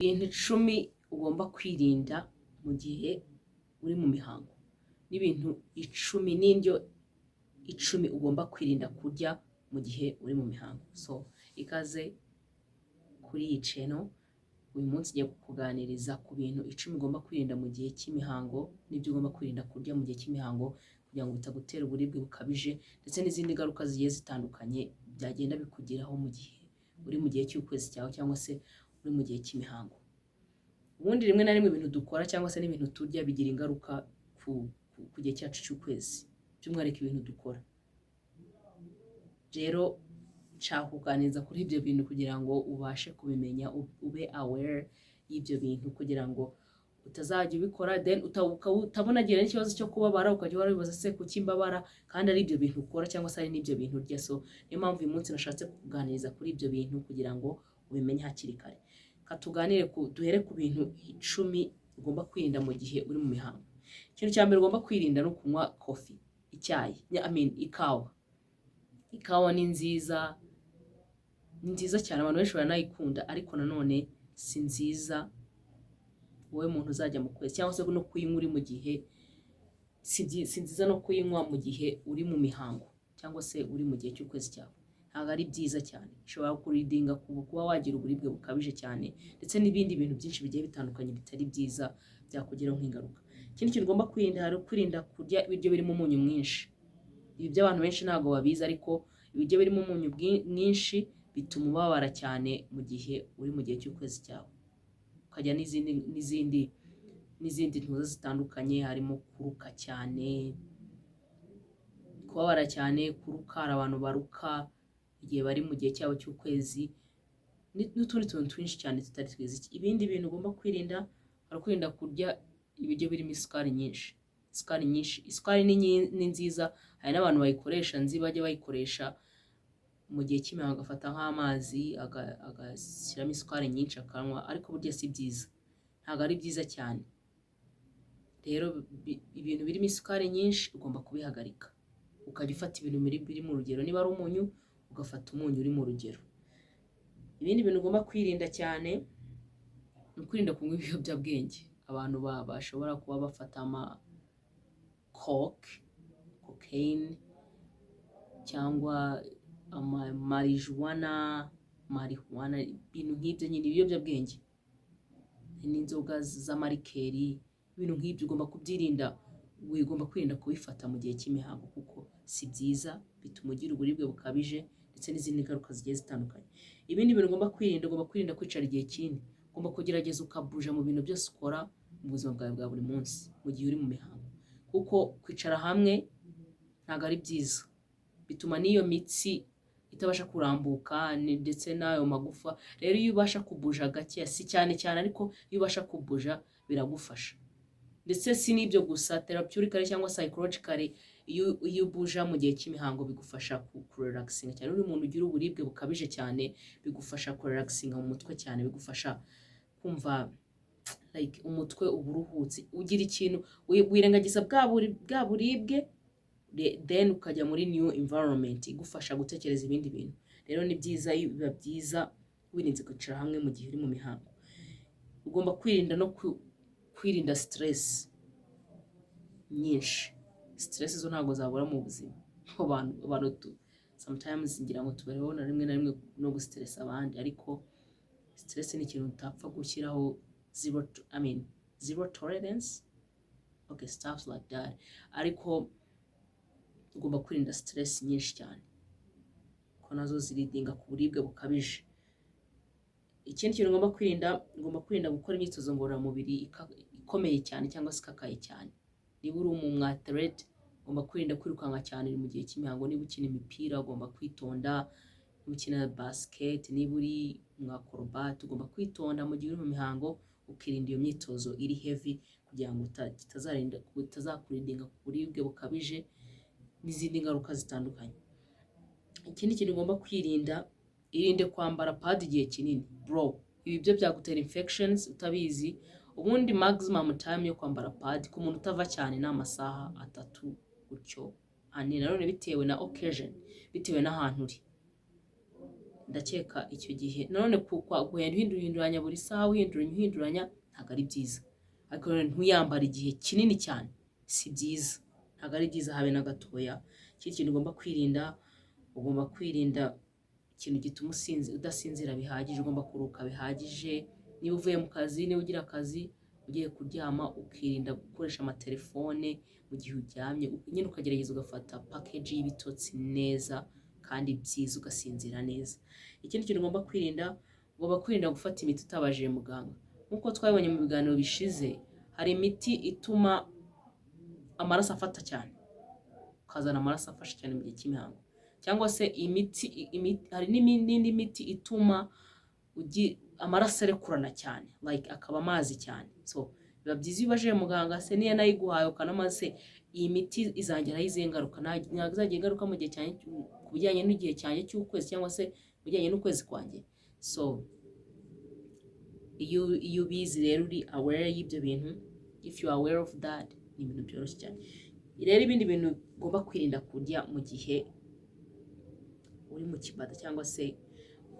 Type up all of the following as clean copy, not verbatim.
Ibintu 10 ugomba kwirinda mu gihe uri mu mihango, n'ibintu 10 n'indyo 10 ugomba kwirinda kurya mu gihe uri mu mihango. So ikaze kuri iyi channel. Uyu munsi ngiye kukuganiriza ku bintu 10 ugomba kwirinda mu gihe cy'imihango n'ibyo ugomba kwirinda kurya mu gihe cy'imihango kugira ngo bitagutera uburibwe bukabije, ndetse n'izindi ngaruka zigiye zitandukanye byagenda bikugeraho mu gihe uri mu gihe cy'ukwezi cyawe cyangwa se uri mu gihe cy'imihango. Ubundi rimwe na rimwe ibintu dukora cyangwa se n'ibintu turya bigira ingaruka ku gihe cyacu cy'ukwezi, by'umwihariko ibintu dukora. Rero nshaka kuganiriza kuri ibyo bintu kugira ngo ubashe kubimenya, ube aware y'ibyo bintu, kugira ngo utazajya ubikora then ukaba utabonagira n'ikibazo cyo kubabara, ukajya uhora wibaza: "Se kuki mbabara?" kandi ari ibyo bintu ukora cyangwa se ari n'ibyo bintu urya. So niyo mpamvu uyu munsi nashatse kukuganiriza kuri ibyo bintu kugira ngo ubimenye hakiri kare. Katuganire ku duhere ku bintu 10 ugomba kwirinda mu gihe uri mu mihango. Ikintu cya mbere ugomba kwirinda ni ukunywa coffee, icyayi, I mean ikawa. Ikawa ni nziza, ni nziza cyane, abantu benshi baranayikunda, ariko nanone si nziza wowe muntu uzajya mu kwezi, cyangwa se no kuyinywa uri mu gihe si nziza no kuyinywa mu gihe uri mu mihango cyangwa se uri mu gihe cy'ukwezi cyawe. Ntabwo ari byiza cyane, ishobora kuleadinga ku kuba wagira uburibwe bukabije cyane, ndetse n'ibindi bintu byinshi bigiye bitandukanye bitari byiza byakugiraho nk'ingaruka. Ikindi kintu ugomba kwirinda, hari kwirinda kurya ibiryo birimo umunyu mwinshi. Ibi by'abantu benshi ntabwo babizi, ariko ibiryo birimo umunyu mwinshi bituma ubabara cyane mu gihe uri mu gihe cy'ukwezi cyawe, ukajya n'izindi ntuza zitandukanye, harimo kuruka cyane, kubabara cyane, kuruka. Hari abantu baruka igihe bari mu gihe cyabo cy'ukwezi, n'utundi tuntu twinshi cyane tutari twiza. Ibindi bintu ugomba kwirinda, hari kwirinda kurya ibiryo birimo isukari nyinshi. Isukari nyinshi, isukari ni nziza, hari n'abantu bayikoresha nzi bajya bayikoresha mu gihe cy'imihango, agafata nk'amazi agashyiramo isukari nyinshi akanywa, ariko burya si byiza, ntabwo ari byiza cyane. Rero ibintu birimo isukari nyinshi ugomba kubihagarika, ukajya ufata ibintu biri mu rugero. Niba ari umunyu, ugafata umunyu uri mu rugero. Ibindi bintu ugomba kwirinda cyane ni ukwirinda kunywa ibiyobyabwenge. Abantu bashobora kuba bafata ama coke, cocaine, cyangwa ama marijuana, marijuana, ibintu nk'ibyo nyine, ibiyobyabwenge n'inzoga z'amarikeri, ibintu nk'ibyo ugomba kubyirinda. Ugomba kwirinda kubifata mu gihe cy'imihango kuko si byiza, bituma ugira uburibwe bukabije ndetse n'izindi ngaruka zigiye zitandukanye. Ibindi bintu ugomba kwirinda, ugomba kwirinda kwicara igihe kinini. Ugomba kugerageza ukabuja mu bintu byose ukora mu buzima bwawe bwa buri munsi mu gihe uri mu mihango, kuko kwicara hamwe ntabwo ari byiza, bituma n'iyo mitsi itabasha kurambuka ndetse n'ayo magufa. Rero iyo ubasha kubuja gake, si cyane cyane, ariko iyo ubasha kubuja biragufasha. Ndetse si n'ibyo gusa, therapeutically cyangwa psychologically, iyo ubuja mu gihe cy'imihango bigufasha kurelaxinga cyane. Uri umuntu ugira uburibwe bukabije cyane, bigufasha kurelaxinga mu mutwe cyane, bigufasha kumva like umutwe uba uruhutse, ugira ikintu wirengagiza bwa buribwe, then ukajya muri new environment igufasha gutekereza ibindi bintu. Rero ni byiza, biba byiza wirinze kwicara hamwe mu gihe uri mu mihango. Ugomba kwirinda no kwirinda stress nyinshi. Stress zo ntabwo zabura mu buzima. Abantu sometimes ngira ngo tubereho na rimwe na rimwe no gustressa abandi, ariko stress ni ikintu utapfa gushyiraho zero, I mean zero tolerance, okay, stuff like that. Ariko ugomba kwirinda stress nyinshi cyane ko nazo zileadinga ku buribwe bukabije. Ikindi kintu ugomba kwirinda, ugomba kwirinda gukora imyitozo ngororamubiri ikomeye cyane cyangwa se ikakaye cyane. Niba uri umu athlete, ugomba kwirinda kwirukanka cyane mu gihe cy'imihango. Niba ukina imipira, ugomba kwitonda. Niba ukina basket, niba uri umu acrobat, ugomba kwitonda mu gihe uri mu mihango, ukirinda iyo myitozo iri heavy kugira ngo itazakuleadinga ku buribwe bukabije n'izindi ngaruka zitandukanye. Ikindi kintu ugomba kwirinda, irinde kwambara pad igihe kinini. Bro, ibi byo byagutera infections utabizi. Ubundi maximum time yo kwambara pad ku muntu utava cyane ni amasaha 3 gutyo, 4, nanone bitewe na occasion, bitewe n'ahantu uri. Ndakeka icyo gihe nanone kugenda uhinduranya buri saha, uhinduranya uhinduranya, ntabwo ari byiza. Ariko nanone ntuyambare igihe kinini cyane, si byiza, ntabwo ari byiza habe na gatoya. Ikindi kintu ugomba kwirinda, ugomba kwirinda ikintu gituma udasinzira bihagije. Ugomba kuruhuka bihagije. Niba uvuye mu kazi, niba ugira akazi, ugiye kuryama, ukirinda gukoresha amatelefone mu gihe uryamye nyine, ukagerageza ugafata package y'ibitotsi neza kandi byiza, ugasinzira neza. Ikindi kintu ugomba kwirinda, ugomba kwirinda gufata imiti utabajije muganga. Nk'uko twabibonye mu biganiro bishize, hari imiti ituma amaraso afata cyane, ukazana amaraso afashe cyane mu gihe cy'imihango, cyangwa se imiti, hari n'indi miti ituma amaraso arekurana cyane, like akaba amazi cyane. So biba byiza iyo ubajije muganga se niyo anayiguhaye, ukanamaze se iyi miti izangiraho izihe ngaruka? Ntabwo izagira ingaruka mu gihe cyanjye, ku bijyanye n'igihe cyanjye cy'ukwezi, cyangwa se ku bijyanye n'ukwezi kwanjye? So iyo ubizi rero, uri aware y'ibyo bintu, if you are aware of that, ni ibintu byoroshye cyane. Rero ibindi bintu ugomba kwirinda kurya mu gihe uri mu kibada cyangwa se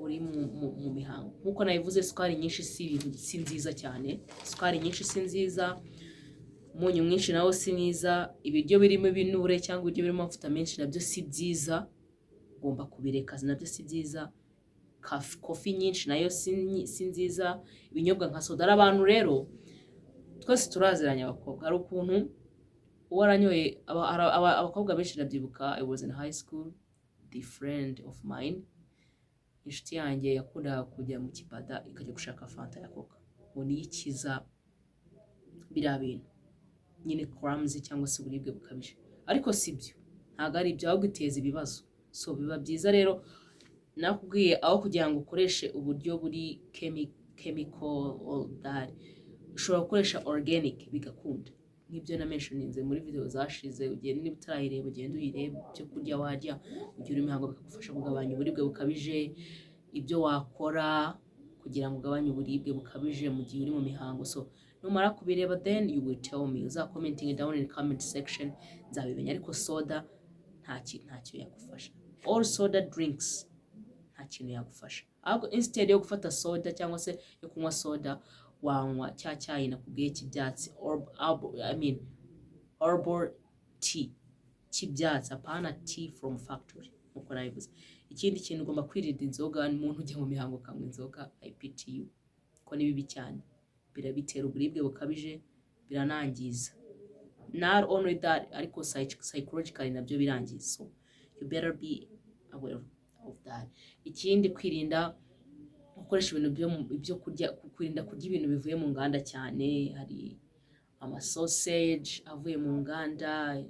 uri mu mihango, nk'uko nabivuze, isukari nyinshi si ibintu, si nziza cyane. Isukari nyinshi si nziza, umunyu mwinshi nawo si mwiza, ibiryo birimo ibinure cyangwa ibiryo birimo amavuta menshi nabyo si byiza, ugomba kubireka, nabyo si byiza. Coffee nyinshi nayo si nziza. Ibinyobwa nka soda, hari abantu rero, twese turaziranye, abakobwa, hari ukuntu uwo aranyoye, abakobwa benshi. Ndabyibuka, I was in high school, the friend of mine, inshuti yanjye, yakundaga kujya mu kibada ikajya gushaka Fanta ya Coca, ngo niyo ikiza biriya bintu nyine, cramps cyangwa se uburibwe bukabije. Ariko si byo, ntabwo ari ibyo, ahubwo iteza ibibazo. So biba byiza rero, nakubwiye, aho kugira ngo ukoreshe uburyo buri chemical, all that, ushobora gukoresha organic bigakunda, nk'ibyo na mentioninze muri video zashize. Ugenda, niba utarayireba, ugenda uyirebe, ibyo kurya warya ugira imihango bikagufasha kugabanya uburibwe bukabije, ibyo wakora kugira ngo ugabanye uburibwe bukabije mu gihe uri mu mihango. So numara kubireba, then you will tell me, uza commenting down in comment section, nzabimenya. Ariko soda ntacyo yagufasha, all soda drinks nta kintu yagufasha. Ahubwo instead yo gufata soda cyangwa se yo kunywa soda, wanywa cya cyayi nakubwiye cy'ibyatsi, I mean herbal tea cy'ibyatsi, apana tea from factory, nkuko nabivuze. Ikindi kintu, ugomba kwirinda inzoga. Umuntu ujya mu mihango ukanywa inzoga, IPTU, ko ni bibi cyane, birabitera uburibwe bukabije, biranangiza. Not only that, ariko psychologically nabyo birangiza. So you better be aware of that. Ikindi, kwirinda gukoresha ibintu byo kurya, kwirinda kurya ibintu bivuye mu nganda cyane. Hari amasausage avuye mu nganda,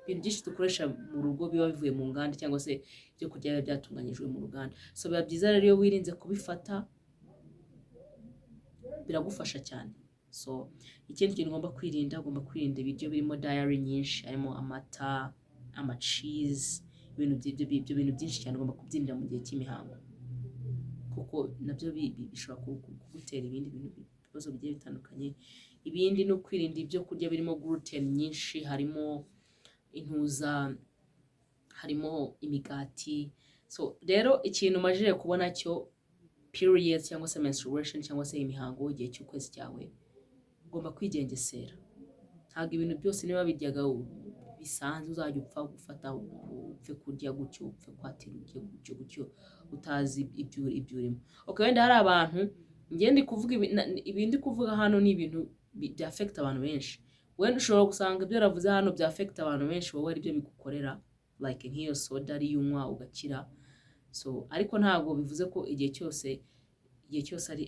ibintu byinshi dukoresha mu rugo biba bivuye mu nganda, cyangwa se ibyo kurya biba byatunganyijwe mu ruganda. So biba byiza rero iyo wirinze kubifata, biragufasha cyane. So ikindi kintu ugomba kwirinda, ugomba kwirinda ibiryo birimo dairy nyinshi, harimo amata, amacheese, ibintu by'ibyo, ibyo bintu byinshi cyane ugomba kubyirinda mu gihe cy'imihango, kuko nabyo bishobora kugutera ibindi bintu, ibibazo bigiye bitandukanye. Ibindi ni ukwirinda ibyo kurya birimo gluten nyinshi, harimo intuza, harimo imigati. So rero ikintu umajije kubona cyo, periods cyangwa se menstruation cyangwa se imihango, igihe cy'ukwezi cyawe, ugomba kwigengesera. Ntabwo ibintu byose niba biryaga bisanzwe uzajya upfa gufata, upfe kurya gutyo, upfe kwatira urye gutyo gutyo, utazi ibyo urimo. Okay, wenda hari abantu, njye ndi kuvuga ibi ndi kuvuga hano ni ibintu bya affect abantu benshi. Wenda ushobora gusanga ibyo navuze hano bya affect abantu benshi, wowe aribyo bigukorera, like nk'iyo soda ariyo unywa ugakira. So ariko ntabwo bivuze ko igihe cyose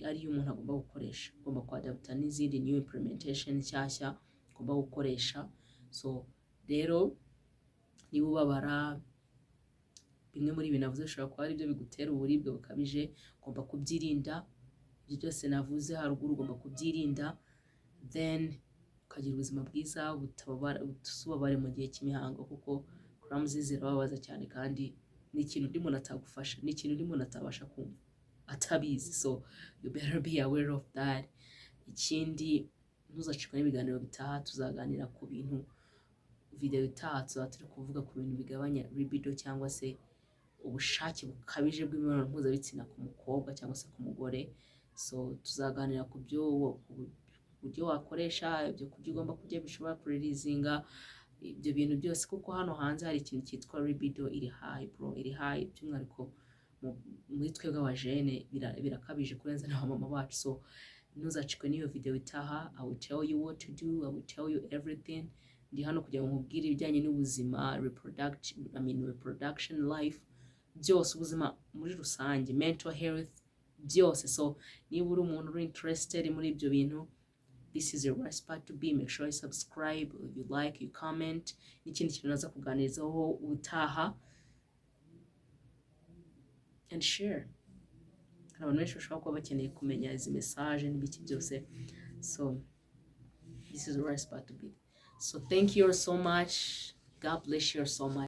ariyo umuntu agomba gukoresha. Ugomba kuadapta n'izindi new implementation nshyashya ugomba gukoresha. So rero niba ubabara, bimwe muri ibi navuze bishobora kuba ari byo bigutera uburibwe bukabije, ugomba kubyirinda. Ibyo byose navuze haruguru ugomba kubyirinda, then ukagira ubuzima bwiza, butababara, utababare mu gihe cy'imihango, kuko cramps zirababaza cyane, kandi ni ikintu undi muntu atagufasha, ni ikintu undi muntu atabasha kumva atabizi. So you better be aware of that. Ikindi, ntuzacikwe n'ibiganiro bitaha, tuzaganira ku bintu, video itaha tuzaba turi kuvuga ku bintu bigabanya libido cyangwa se Ubushake bukabije bw'imibonano mpuzabitsina ku mukobwa cyangwa se ku mugore. So tuzaganira ku buryo wakoresha ibyo kurya ugomba kurya bishobora kureleasinga ibyo bintu byose, kuko hano hanze hari ikintu cyitwa libido iri high, bro, iri high, by'umwihariko muri twebwe abajene birakabije kurenza n'abamama bacu. So ntuzacikwe n'iyo video itaha. I will tell you what to do, I will tell you everything. Ndi hano kugira ngo nkubwire ibijyanye n'ubuzima, reproduction, I mean reproduction life, byose, ubuzima muri rusange, mental health, byose. So niba uri umuntu uri interested muri ibyo bintu, this is your right spot to be. Make sure you subscribe, you like, you comment, n'ikindi kintu naza kuganirizaho ubutaha, and share. Hari abantu benshi bashobora kuba bakeneye kumenya izi message n'ibiki byose. So this is the right spot to be. So thank you so much. God bless you so much.